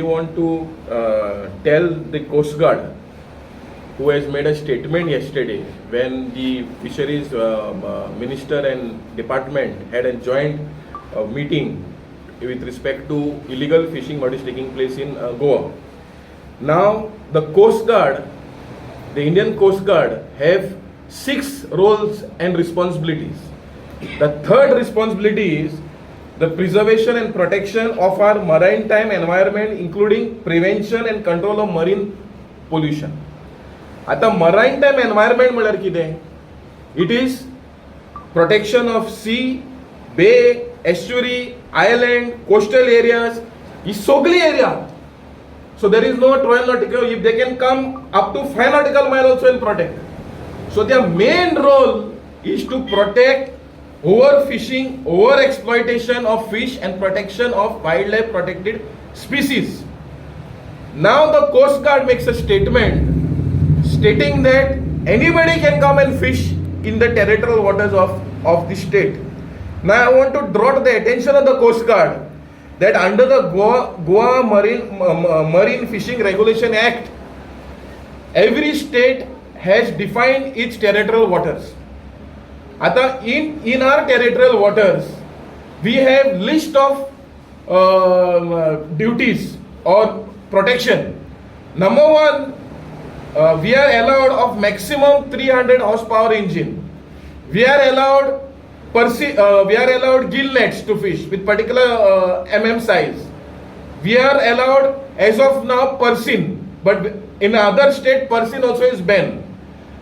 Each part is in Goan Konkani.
want to tell the Coast Guard, who has made a statement yesterday when the fisheries minister and department had a joint meeting with respect to illegal fishing what is taking place in Goa. Now, the Coast Guard, the Indian Coast Guard, have six roles and responsibilities. The third responsibility is the preservation and protection of our maritime environment, including prevention and control of marine pollution. आता मरायन एनवायरमेंट म्हळ्यार कितें? It is protection of sea, bay, estuary, island, coastal areas, ही सगळी area. So there is no 12 nautical, if they can come up to 5 nautical mile also and protect. So their main role is to protect overfishing, over exploitation of fish and protection of wildlife protected species. Now the Coast Guard makes a statement stating that anybody can come and fish in the territorial waters of the state. Now I want to draw the attention of the Coast Guard that under the Goa Marine Fishing Regulation Act, every state has defined its territorial waters. आता in our territorial waters, we have list of duties or protection. Number one, we are allowed of maximum 300 horsepower engine. We are allowed gill nets to fish with particular size. We are allowed as of now purse seine, but in other state purse seine also is banned.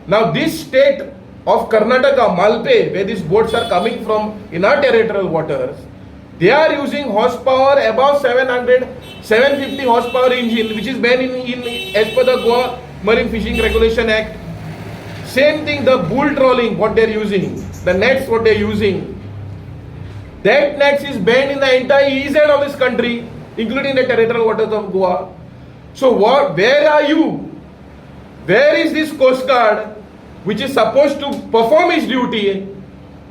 Now this state of Karnataka, Malpe, where these boats are coming from in our territorial waters, they are using horsepower above 700, 750 horsepower engine, which is banned in as per the Goa Marine Fishing Regulation Act. Same thing, the bull trawling, what they're using, the nets, what they're using. That nets is banned in the entire EEZ of this country, including the territorial waters of Goa. So what? Where are you? Where is this Coast Guard, which is supposed to perform his duty?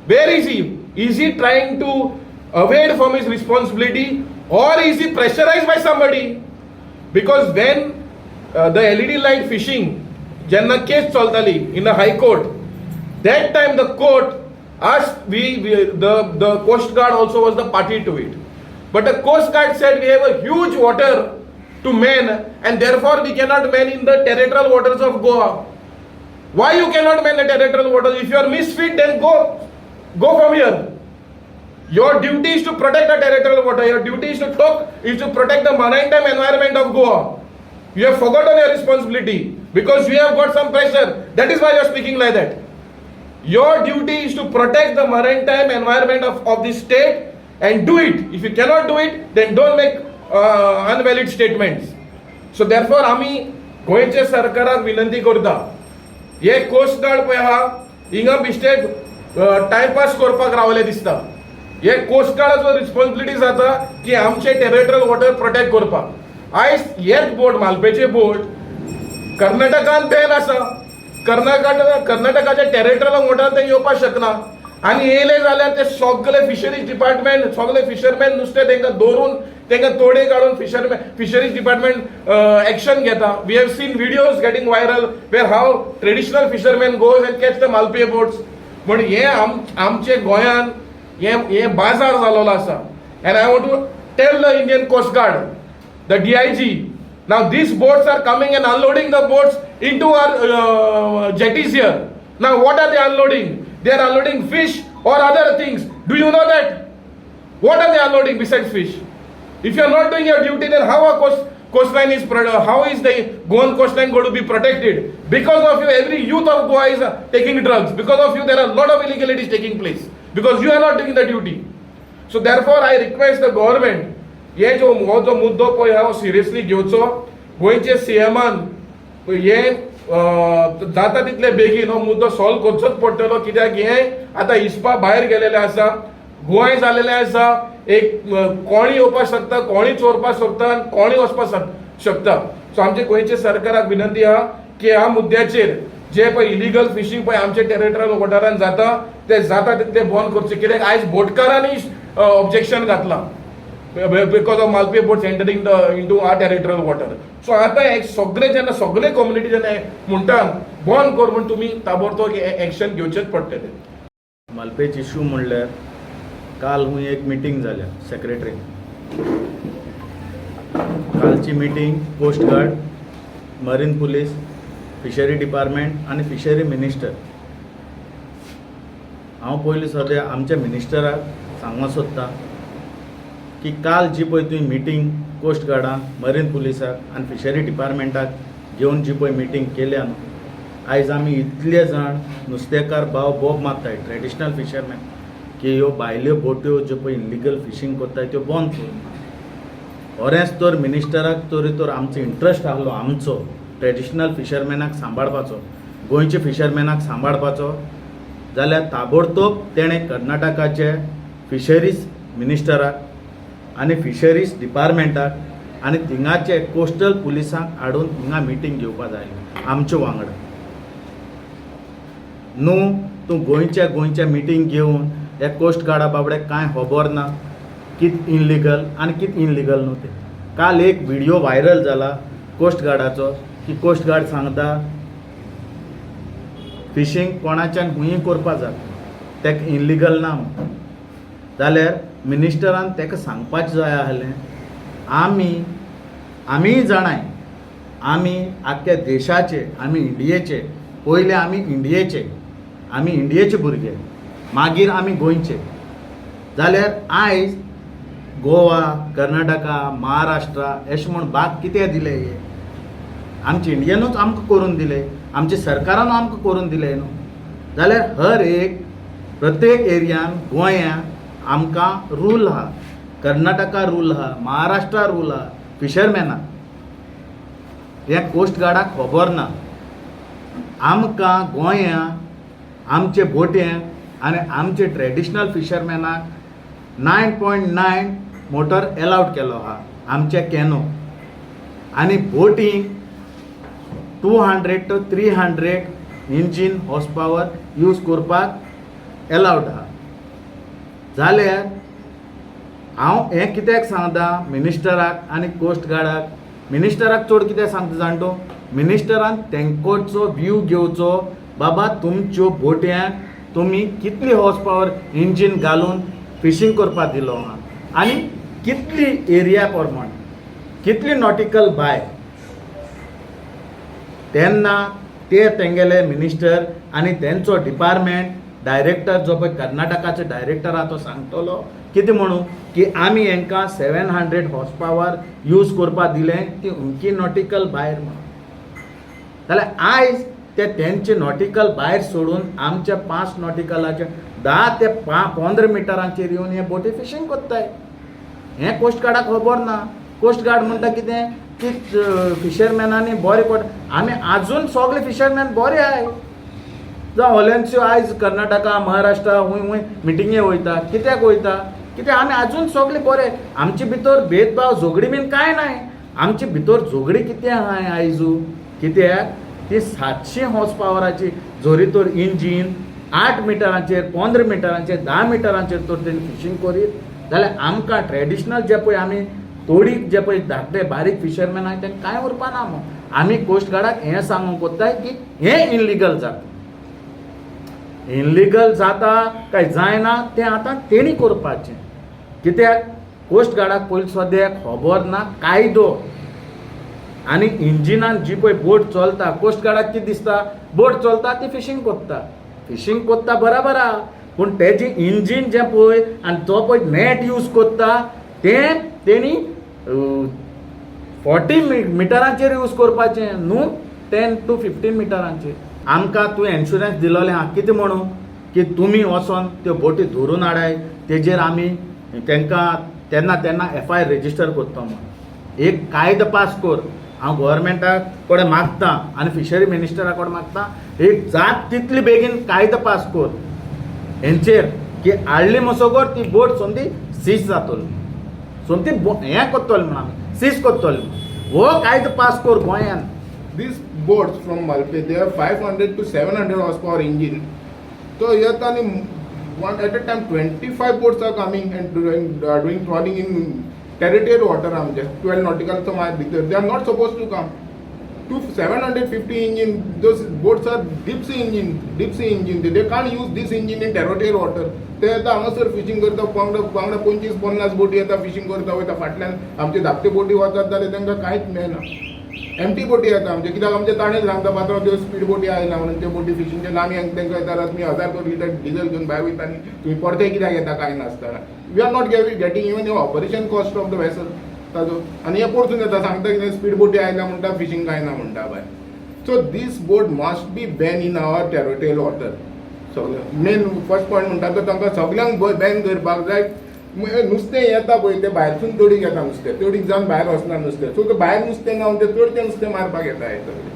Where is he? Is he trying to evade from his responsibility, or is he pressurized by somebody? Because when the LED light fishing, जेन्ना केस चलताली in the High Court, that time the court asked we the Coast Guard also was the party to it. But the Coast Guard said we have a huge water to man and therefore we cannot man in the territorial waters of Goa. Why you cannot man the territorial waters? If you are misfit, then go from here. Your duty is to protect the territorial water. Your duty is to talk, is to protect the maritime environment of Goa. You have forgotten your responsibility because you have got some pressure. That is why you are speaking like that. Your duty is to protect the maritime environment of the state and do it. If you cannot do it, then don't make unvalid statements. So therefore आमी गोंयच्या सरकाराक विनंती करता, हे कोस्ट गार्ड पळय आहा, हिंगा बेश्टे टायमपास करपाक रावले दिसता. हे कोस्ट गार्डाचो रिस्पॉन्सिबिलिटी जाता की आमचे टेरिटोरियल वॉटर प्रोटेक्ट करपाक. आयज हेच बोट, मालपेचे बोट कर्नाटकान बॅन आसा. कर्नाटकाच्या टेरिटोरियल वॉटरान ते येवपाक शकना आनी येयले जाल्यार ते सगळे फिशरीज डिपार्टमेंट, सगळे फिशरमॅन नुस्तें तांकां दवरून, तांकां तोडे काडून फिशरीज डिपार्टमेंट एक्शन घेता. We have seen videos getting viral where how traditional fisherman goes and catch the Malpe boats. पूण हे आमचे गोंयान हे बाजार जाल्लो आसा. And I want to tell the Indian Coast Guard, the DIG, now these boats are coming and unloading the boats into our jetties here. Now what are they unloading? They are unloading fish or other things. Do you know that? What are they unloading besides fish? If you are not doing your duty, then how our coastline is, how is the Goan coastline going to be protected? Because of you, every youth of Goa is taking drugs. Because of you, there are a lot of illegalities taking place. Because you are not doing the duty. So therefore, I request the government, हे जो हो जो मुद्दो पळय आहा हो सिरियसली घेवचो. गोंयचे सीएमान हे जाता तितले बेगीन हो मुद्दो सॉल्व करचोच पडटलो, कित्याक हे आतां हिसपा भायर गेलेले आसा. गोंय जालेलें आसा एक कोणी येवपाक शकता, कोणी चोरपाक शकता आनी कोणी वचपाक शकता. सो आमचे गोंयचे सरकाराक विनंती आहा की ह्या मुद्द्याचेर जे पळय इलिगल फिशींग पळय आमचे टेरिटोरियल वॉटरान जाता, ते जाता तितले बंद करचे, कित्याक आयज बोटकारांनी ऑब्जेक्शन घातलां. because of Malpe boats entering the into our territorial water. So आतां एक सगळे जेन्ना सगळे कम्युनिटी जेन्ना म्हणटा बंद कर म्हूण, तुमी ताबडतोब एक्शन घेवचेच पडटलें. मालपेच इशू म्हणल्यार काल हुंय एक मिटींग जाल्या सेक्रेटरी. कालची meeting coast guard, marine police, fishery department आनी फिशरी मिनिस्टर. हांव पयलीं सद्या आमच्या मिनिस्टराक सांगूंक सोदतां की काल जी पळय तुवें मिटींग कोस्ट गार्डाक, मरीन पुलिसाक आनी फिशरी डिपार्टमेंटाक घेवन जी पळय मिटींग केल्या न्हू, आयज आमी इतले जाण नुस्तेकार भाव बोब मारताय, ट्रेडिशनल फिशरमॅन, की ह्यो भायल्यो बोट्यो ज्यो पळय इल्लिगल फिशींग करताय त्यो बंद कर. खरेंच तर मिनिस्टराक तरी तर आमचो इंट्रस्ट आहलो आमचो ट्रेडिशनल फिशरमॅनाक सांबाळपाचो, गोंयचे फिशरमॅनाक सांबाळपाचो जाल्यार ताबडतोब तेणें कर्नाटकाचे फिशरीज मिनिस्टराक आनी फिशरीज डिपार्टमेंटाक आनी थिंगाचे कोस्टल पुलिसांक हाडून हिंगा मिटींग घेवपा जाय आमचे वांगडा. न्हू तूं गोंयच्या गोंयच्या मिटींग घेवन ह्या कोस्ट गार्डा बाबड्याक कांय खबर ना कित इनलिगल आनी कित इनलिगल न्हू तें. काल एक व्हिडियो व्हायरल जाला कोस्ट गार्डाचो की कोस्ट गार्ड सांगता फिशींग कोणाच्यान हुंय करपा जाता, तेका इनलिगल ना म्हूण. जाल्यार मिनिस्टरान तेका सांगपाचें जाय आहलें, आमी आमीय जाणाय, आमी आख्ख्या देशाचे, आमी इंडियेचे, पयले आमी इंडियेचे, आमी इंडियेचे भुरगे, मागीर आमी गोंयचे. जाल्यार आयज गोवा, कर्नाटका, महाराष्ट्रा अशें म्हूण भाग कितें दिले हे आमचे इंडियनूच आमकां करून दिले, आमच्या सरकारान आमकां करून दिले न्हू. जाल्यार हर एक प्रत्येक एरियान गोंयान आमकां रूल आहा, कर्नाटका रूल आहा, महाराष्ट्रा रूल आहा फिशरमॅनाक. हें कोस्ट गार्डाक खबर ना. आमकां गोंयां आमचे बोटयांक आनी आमचे ट्रेडिशनल फिशरमॅनाक 9.9 motor allowed केलो आहा आमचे कॅनो आनी बोटींक 200 to 300 engine horse power use करपाक एलावड आहा. जाल्यार हांव हें कित्याक सांगता मिनिस्टराक आनी कोस्ट गार्डाक, मिनिस्टराक चड कित्याक सांगता जाण तूं, मिनिस्टरान तेंकोचो व्यू घेवचो, बाबा तुमच्यो बोटयांक तुमी कितली हॉर्स पावर इंजीन घालून फिशींग करपाक दिलो आहा आनी कितली एरिया प्रमाण, कितली नॉटिकल बाय. तेन्ना ते तेंगेले मिनिस्टर आनी तेंचो डिपार्टमेंट डायरेक्टर जो पळय कर्नाटकाचो डायरेक्टर आहा तो सांगतलो कितें म्हणून की आमी हेंकां 700 horse power use करपाक दिलें ती उमकी नॉटिकल भायर म्हणून. जाल्यार आयज ते तेंचे नॉटिकल भायर सोडून आमच्या 5 नॉटिकलाचे 10 ते 15 मिटरांचेर येवन हे बोटी फिशींग कोत्ताय. हें कोस्ट गार्डाक खबर ना. कोस्ट गार्ड म्हणटा कितें की फिशरमॅनांनी बरें कोट, आमी आजून सगळे फिशरमॅन बरे आहाय. जावं ओलेन्स्यो आयज कर्नाटका, महाराष्ट्रा हुंय हुंय मिटिंगे वयता. कित्याक वयता? कित्याक आमी आजून सगळे बरे, आमचे भितर भेदभाव झगडी बीन कांय नाय. आमचे भितर झगडी कितें आहाय आयजू? कित्याक ती 700 हॉर्स पावराची जोरी तर इंजीन 8 मिटरांचेर, 15 मिटरांचेर, 10 मिटरांचेर तर तेणी फिशींग करीत जाल्यार आमकां ट्रेडिशनल जे पळय आमी तोडीक जे पळय धाकटे बारीक फिशरमॅन आहाय तेंकां कांय उरपा ना मू. आमी कोस्ट गार्डाक हें सांगूंक कोत्ताय की हें इनलिगल जाता. इनलिगल जाता काय जायना तें आतां तेणी करपाचें, कित्याक कोस्ट गार्डाक पयलीं सद्याक खबर ना कायदो आनी इंजिनान जी पळय बोट चलता. कोस्ट गार्डाक कितें दिसता, बोट चलता ती फिशींग कोत्ता, फिशींग कोत्ता बराबर आहा, पूण तेजें इंजीन जें पळय आनी तो पळय नेट यूज कोत्ता तें तेणी 40 मिटरांचेर यूज करपाचें न्हू, 10 टू 15 मिटरांचेर. आमकां तुवें इन्शुरन्स दिलोलें आहा कितें म्हणून की तुमी वचोन त्यो बोटी धरून हाडाय, तेजेर आमी तांकां तेन्ना तेन्ना एफआयआर रेजिस्टर करता म्हूण. एक कायदो पास कर. हांव गोवोरमेंटा कडेन मागता आनी फिशरी मिनिस्टरा कडेन मागता, एक जात तितली बेगीन कायदो पास कर हेंचेर की हाडली मसोगर ती बोट सोमती सीज जातली, सोमती हें करतले म्हण आमी सीज करतले. हो कायदो पास कर गोंयान. These boats from Malpe, they have 500 to 700 horsepower engine. So here one at a time 25 boats are coming and doing trawling in territorial water आमचे 12 नॉटिकलचो मायर भितर they are not suppose to come to. 750 engine, those boats are deep sea engine, deep sea engine. They can't use this engine in territorial water. ते येता हांगासर फिशींग करता, वांगडा वांगडा 25-50 बोटी येता, फिशींग करता वयता. फाटल्यान आमचे धाकटे बोटी वचत जाल्यार तांकां कांयच मेळना. एमटी बोटी येता आमचे, कित्याक आमचे ताणें सांगता पात्रांव, त्यो स्पीड बोटी आयला म्हणून त्यो बोटी फिशींगचे. आमी तांकां येता, तुमी 1000 लिटर डिझल घेवन भायर वयता आनी तुमी परते कित्याक येता कांय नासतना? We are not getting even operation cost of the vessel ताजो. आनी हे परतून येता, सांगता कितें, स्पीड बोटी आयल्या म्हणटा, फिशींग कांय ना म्हणटा बाय. So this boat must be ban in our territorial water. सगळें मेन फर्स्ट पॉयंट म्हणटा तो तांकां सगळ्यांक बॅन करपाक जाय. नुस्तें येता पळय, तें भायरसून तडीक येता नुस्तें, तडीक जावन भायर वचना नुस्तें. सो तें भायर नुस्तें ना, तें चडचें नुस्तें मारपाक येता हें सगळें.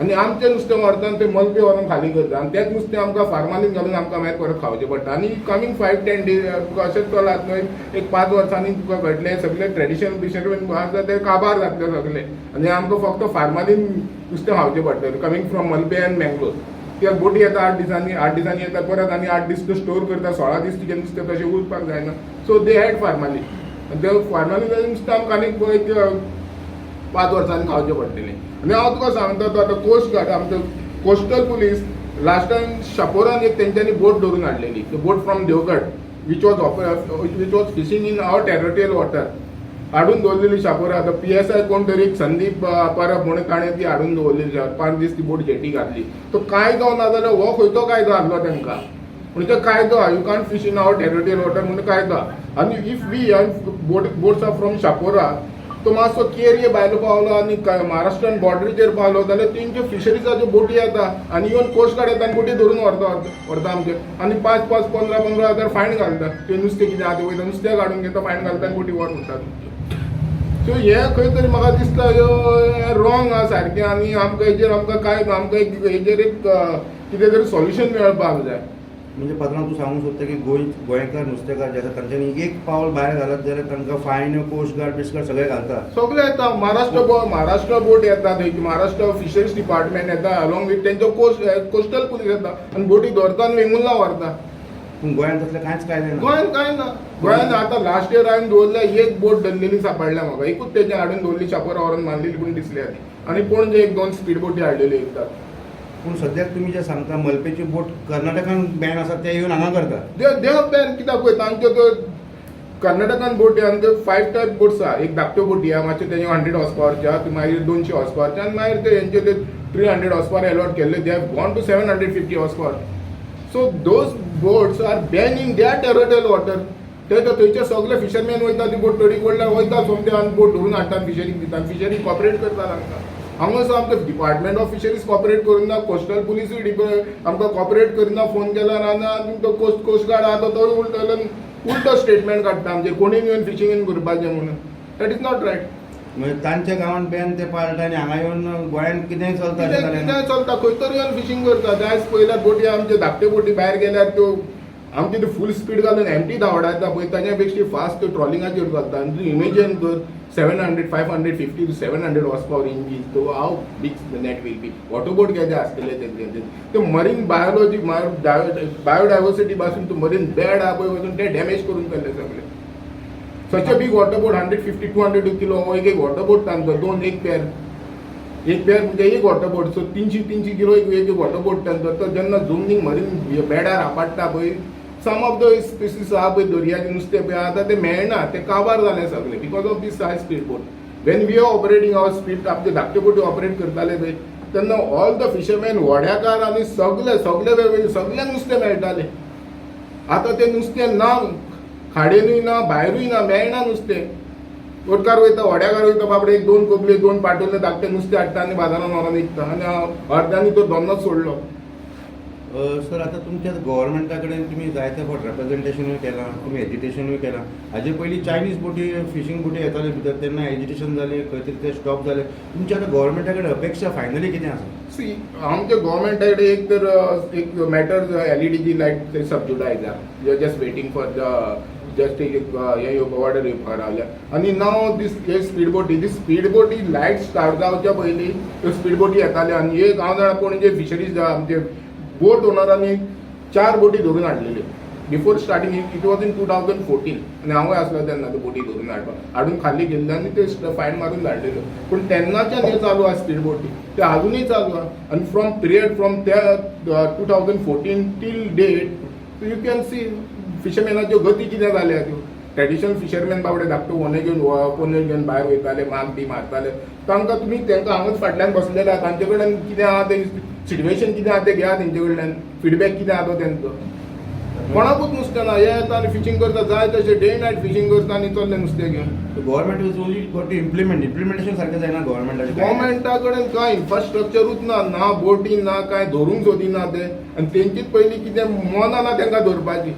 आनी आमचें नुस्तें व्हरता आनी तें मलपे व्हरोन खाली करता आनी तेंच नुस्तें आमकां फार्मालीन घालून आमकां मागीर परत खावचें पडटा. आनी कमींग 5-10 डेज तुका अशेंच चलात न्हय, एक 5 वर्सांनी तुका कळटलें, सगळें ट्रेडिशनल फिशरमॅन आसा ते काबार जातले सगळे आनी आमकां फक्त फार्मालीन नुस्तें खावचें पडटलें, कमींग फ्रॉम मलपे आनी मँगलोर. कित्याक बोटी येता 8 दिसांनी, 8 दिसांनी येता परत आनी 8 दीस तूं स्टोर करता, 16 दीस तुजें नुस्तें तशें उरपाक जायना. सो they add formalin आनी ते फार्मालीन नुस्तें आमकां आनीक एक 5 वर्सांनी खावचें पडटलें. आनी हांव तुका सांगता, तो आतां कोस्ट गार्ड, आमचो कोस्टल पुलीस, लास्ट टायम शापोरान एक तेंच्यांनी बोट धरून हाडलेली, the boat from Devgad which was fishing in our territorial water. हाडून दवरलेली शापोरा. आतां पीएसआय कोण तरी एक संदीप परब म्हणून, ताणें ती हाडून दवरलेली. 5 दीस ती बोट जेटी घातली. तो कायदो ना जाल्यार हो खंयचो कायदो आहलो तांकां? म्हणजे कायदो आहा, you can't fish in our territorial water म्हणून कायदो आहा. आनी if we boats are from Chapora, तो मातसो केरये भायलो पावलो आनी महाराष्ट्रान बॉर्डरीचेर पावलो जाल्यार तेंच्यो फिशरीजाच्यो बोटी येता आनी इवन कोस्ट गार्ड येता आनी बोटी धरून व्हरता व्हरता आमचे आनी पांच पांच पंदरा पंदरा हजार फायन घालता. ते नुस्तें कितें आहा तें वयता, नुस्तें काडून घेता, फायन घालता आनी बोटी व्हर म्हणटा. सो हें खंय तरी म्हाका दिसता रॉंग आहा सारकें. आनी आमकां हेजेर आमकां काय आमकां एक हेजेर एक कितें तरी सोल्युशन मेळपाक जाय. म्हणजे पात्रांव, तूं सांगूंक सोदता की गोंयकार नुस्तेकार जे आसा तांच्यांनी एक पावल भायर घालत जाल्यार तांकां फायन, कोस्ट गार्ड बिस्ट गार्ड सगळे घालता? सगळे येता. महाराष्ट्र बोट येता थंय, महाराष्ट्र फिशरीज डिपार्टमेंट येता, अलॉंग विथ तेंचो कोस्टल पुलीस येता आनी बोटी धरता आनी वेंगुर्ला व्हरता. पूण गोंयांत तसलें कांयच कांय जायना. गोंयांत कांय ना. गोंयांत आतां लास्ट इयर हांवें दवरल्या, एक बोट धरलेली सापडल्या म्हाका, एकूच तेजें हाडून दवरली, शापोरा व्हरून मारलेली पूण दिसली ती. आनी पणजे एक दोन स्पीड बोटी हाडलेल्यो एकदां. पूण सद्याक तुमी जे सांगता, मलपेची बोट कर्नाटकान बॅन आसा, ते येवन हांगा करता. दे they ban कित्याक पळय, तांच्यो त्यो कर्नाटकान बोटी आनी त्यो फायव टायप बोट्स आहा. एक धाकट्यो बोटी आहा, मातशे तेजे 100 हॉर्स पॉवरचे आहा, मागीर 200 हॉर्स पॉवरचे आनी मागीर ते हेंचे ते 300 हॉर्स पॉवर अलॉट केल्ले. They have gone to 750 horse power. So those boats are ban in their territorial water. ते तर थंयचे सगळे फिशरमॅन वयता, ती बोट तडीक वडल्यार वयता सोमते आनी बोट धरून हाडटा, फिशरीक दिता, फिशरी कॉपरेट करता तांकां. हांगासर आमकां डिपार्टमेंट ऑफ फिशरीज कॉपरेट करिना, कोस्टल पुलिसूय आमकां कॉपरेट करिना. फोन केल्यार आनी तो कोस्ट गार्ड आहा तो उल्टो उल्टो स्टेटमेंट काडटा आमचेर, कोणीय येवन फिशींग करपाचें म्हणून. That is not right. म्हणजे तांच्या गांवांत बॅन ते पाळटा आनी हांगा येवन गोंयांत कितेंय चलता अशें जालें ना? कितें चलता, खंय तरी येवन फिशींग करता. आयज पळयल्यार बोटी, आमचे धाकट्यो बोटी भायर गेल्यार त्यो आमचे ते फूल स्पीड घालून एमटी धांवडायता पळय, ताच्या पेक्षा फास्ट त्यो ट्रॉलिंगाचेर चलता. आनी तूं इमेजीन कर, 700, 550 to 700 horse power engine, तो how big the net will be? Water boat केदे आसतले तेंचे? ते मरीन बायोलॉजी, बायोडायवर्सिटी पासून तो मरीन बेड आहा पळय वचून ते डॅमेज करून चल्ले सगळे. Such a big water boat, 150, 200 kilo एक एक वॉटर बोट तांचो, दोन एक पेर, एक पेर म्हणजे एक वॉटर बोट. सो 300-300 किलो एक एक वॉटर बोट तांचो. तो जेन्ना जमनीक मरीन बेडार आपडटा पळय, सम ऑफ the species आहा पळय दर्याचें नुस्तें पळय आतां तें मेळना, तें काबार जालें सगळें because of this size speed boat. When we are operating our speed, आमचे धाकटे बोटी ऑपरेट करताले पळय, तेन्ना ऑल the fisherman, व्हड्याकार आनी सगळे सगळे वेगवेगळे सगळ्यांक नुस्तें मेळटालें. आतां तें नुस्तें ना, खाडेनूय ना, भायरूय ना, मेळना नुस्तें. बोटकार वयता, व्हड्याकार वयता बाबडे, एक दोन कोबले, दोन पाटोले धाकटे नुस्तें हाडटा आनी बाजारान व्हरोन विकता आनी अर्द्यांनी तो धंदोच सोडलो. सर, आतां तुमच्या गव्हर्मेंटा कडेन तुमी जायते फावट रेप्रेझेंटेशनूय केलां, तुमी एजिटेशनूय केलां. हाजे पयलीं चायनीज बोटी, फिशींग बोटी येताल्यो भितर, तेन्ना एजिटेशन जालें, खंय तरी ते स्टॉप जाले. तुमच्या आतां गव्हर्मेंटा कडेन अपेक्षा फायनली कितें आसा? सी, आमच्या गव्हर्मेंटा कडेन एक तर एक मॅटर एलईडीची लायट ते सबसिडायज आहा. We are just waiting for the just एक हें येवपा, ऑर्डर येवपा रावल्या. आनी नाव दीस हे स्पीड बोटी, ती स्पीड बोटी लायट स्टार्ट जावच्या पयलीं त्यो स्पीड बोटी येताल्यो. आनी एक हांव जाणा, पणजे फिशरीज आमचे बोट ओनरांनी चार बोटी धरून हाडलेल्यो. Before starting, it was in 2014 आनी हांवूय आसलो तेन्ना ते बोटी धरून हाडपाक, हाडून खाली गेल्ले आनी ते फायन मारून धाडलेले. पूण तेन्नाच्यान हे चालू आसा, स्पीड बोटी ते अजुनूय चालू आहा. आनी फ्रॉम पिरियड फ्रॉम त्या 2014 till date, you can see फिशरमॅनाच्यो गती कितें जाल्या त्यो. ट्रेडिशनल फिशरमॅन बाबडे धाकटो होने घेवन, पोने घेवन भायर वयताले, माग बी मारताले. तांकां तुमी तांकां हांगाच फाटल्यान बसलेले आहा, तांचे कडेन कितें आहा तें सिट्युएशन कितें आहा तें घेया, तेंचे कडल्यान फिडबॅक कितें आहा तो तेंचो. कोणाकूच नुस्तें ना. हे येता आनी फिशींग करता, जाय तशें डे नायट फिशींग करता आनी चल्ले नुस्तें घेवन. Government is only got to implement. Implementation सारकें जायना गव्हर्मेंटाचें. गव्हर्मेंटा कडेन कांय इन्फ्रास्ट्रक्चरूच ना, ना बोटी ना कांय, धरूंक सोदिना ते. आनी तेंचीच पयलीं कितें मनां ना तेंकां धरपाची.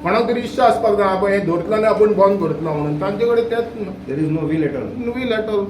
कोणाक तरी इत्सा आसपाक जाय, आपण हें धरतलो आनी आपूण बंद करतलो म्हणून. तांचे कडेन तेंच ना. There is no will at all. Will at all.